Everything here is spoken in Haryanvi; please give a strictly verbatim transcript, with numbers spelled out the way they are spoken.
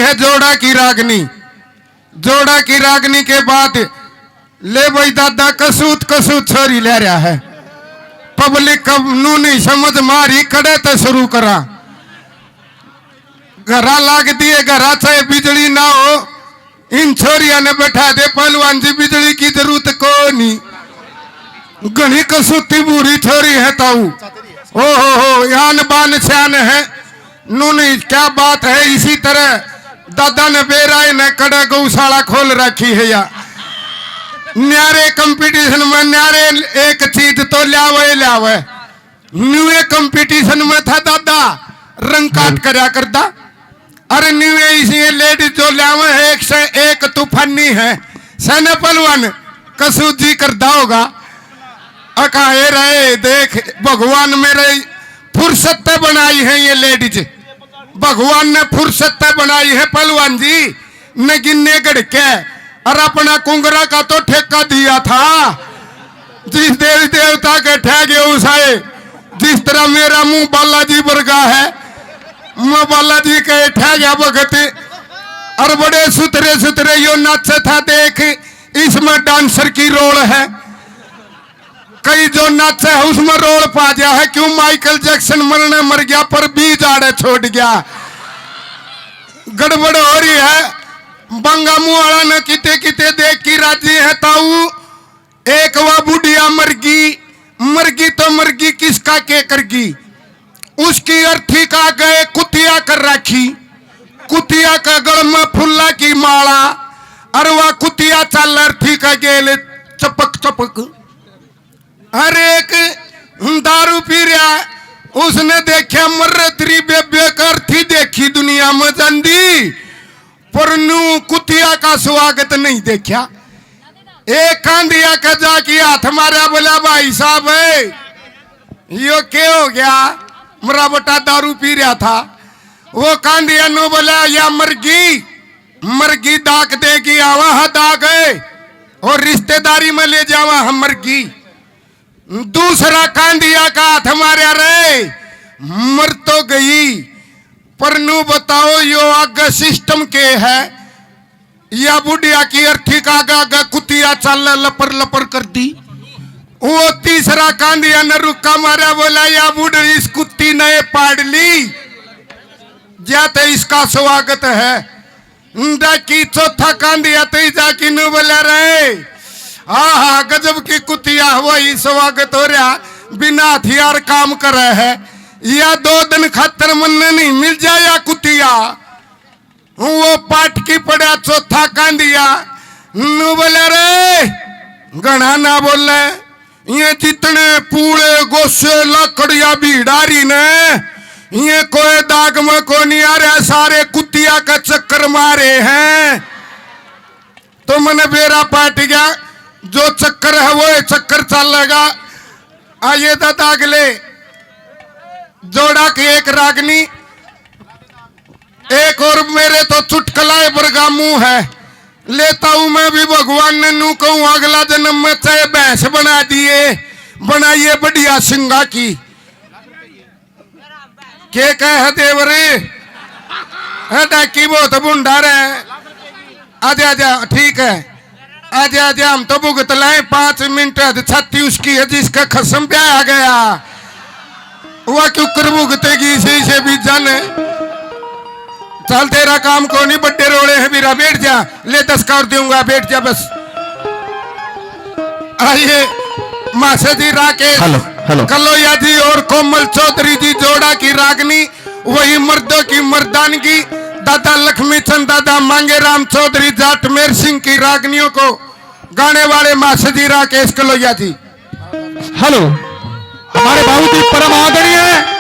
ए जोड़ा की रागनी, जोड़ा की रागनी के बाद ले भाई दादा, कसूत कसूत छोरी ले रहा है। पब्लिक कब नू नहीं समझ मारी, कड़े तो शुरू करा। घरा लाग दिए, घरा चाहे बिजली ना हो, इन छोरिया ने बैठा दे, पहलवान जी बिजली की जरूरत को नहीं। घणी कसूती बुरी छोरी है ताऊ। ओ हो हो, यान बान स्यान है। नूनी, क्या बात है। इसी तरह दादा ने बेराए ने कड़ा गौशाला खोल रखी है या। न्यारे कंपटीशन में न्यारे एक चीज तो ल्यावे ही ल्यावे। न्यूए कंपटीशन में था दादा, रंग काट करया करता। अरे न्यूए इसी लेडीज जो ल्यावे है, एक से एक तूफानी है। सैन्य पहलवान कसूजी करता होगा। अकाए रहे, देख, भगवान मेरे फुर्सत ते बनाई है ये लेडीज, भगवान ने फुर्सत ते बनाई है पहलवान जी। नगिन्ने गढ़ के और अपना कुंगरा का तो ठेका दिया था। जिस देवी देवता के ठहगे उसाए, जिस तरह मेरा मुंह बालाजी वर्गा है, मैं बालाजी के ठहगया भगत। और बड़े सुथरे सुथरे यो नाचे था, देख इसमें डांसर की रोल है। कई जो नाचे है उसमें रोल पा गया है। क्यों माइकल जैक्सन मरने मर गया पर बीज आड़े छोड़ गया। गड़बड़ हो रही है। बांगा मुंह वाला ने किते किते देख की राजी है ताऊ। एक वा बुढ़िया मरगी, मरगी तो मरगी, किसका के करगी? उसकी अर्थी का गए कुतिया कर रखी, कुतिया का गल में फुल्ला की माला, अर वा कुतिया चाल अर्थी का गेल चपक चपक। हर एक दारू पी रहा, उसने देखा मर्रे तेरी बेबे का अर्थी देखी दुनिया में जांदी। पर नू कुतिया का स्वागत नहीं देखा। एक कांदिया का जाके हाथ मारा, बोला, "भाई साहब, यो के हो गया? मेरा बेटा दारू पी रहा था।" वो कांदिया नू बोला, "या मरगी, मरगी दाग देगी, आवा हा दाग, और रिश्तेदारी में ले जावा हम मरगी।" दूसरा कांदिया का हाथ मारा रे, मर तो गई, पर नू बताओ यो आगे सिस्टम के है? या बुढ़िया की अर्थी का आगे आगे कुतिया चाल लपर लपर कर दी। वो तीसरा कांदिया ने रुक्का मारा, बोला, "या बुढ़ इस कुत्ती ने पाड़ ली, या तो इसका स्वागत है।" डाकी चौथा कांदिया तई जाकी नू बोला रे, "आहा, गजब की कुतिया, वही स्वागत हो रहा, बिना हथियार काम करे है। या दो दिन खातर मन्ने नहीं मिल जाया कुतिया।" वो पाटकी पड़ा चौथा कांदिया नू बोला रे, "घणा ना बोले, ये जितने पूले गोसे लाकड़िया भीड़ारी ने, ये कोई दाग में को नहीं आ रहा, सारे कुतिया का चक्कर मारे हैं।" तो मने बेरा पाट गया, जो चक्कर है वो ही चक्कर चलेगा। आइए दादा अगले जोड़ा की एक रागनी, एक और मेरे तो चुटकलाए बरगा मुंह है, लेता हूं मैं भी। भगवान ने नू कहूं अगला जन्म में चाहे भैंस बना दिए, बनाइए बढ़िया सिंगा की। के कहे है देवर? है डाकी बहुत भुंडा रे। आजा, आजा, ठीक है। आजा, आजा, हम तो भुगत लाए पांच मिनट। हद छाती उसकी है जिसका खसम ब्याह गया। वह क्यों कर भुगतेगी इसे, इसे भी जाने। चल, तेरा काम को नहीं, बड्डे रोले हैं बीरा, बैठ जा। ले, दस का और दूंगा, बैठ जा बस। आइए, मासा जी राकेश हेलो, हेलो। कलोया जी और कोमल चौधरी जी जोड़ा की रागनी, वही मर्दों की मर्दानगी, दादा लक्ष्मी चंद, दादा मांगेराम चौधरी, जाटमेर सिंह की रागनियों को गाने वाले मासा जी राकेश कलोया जी। हेलो, हमारे बहुत ही परम आदरणीय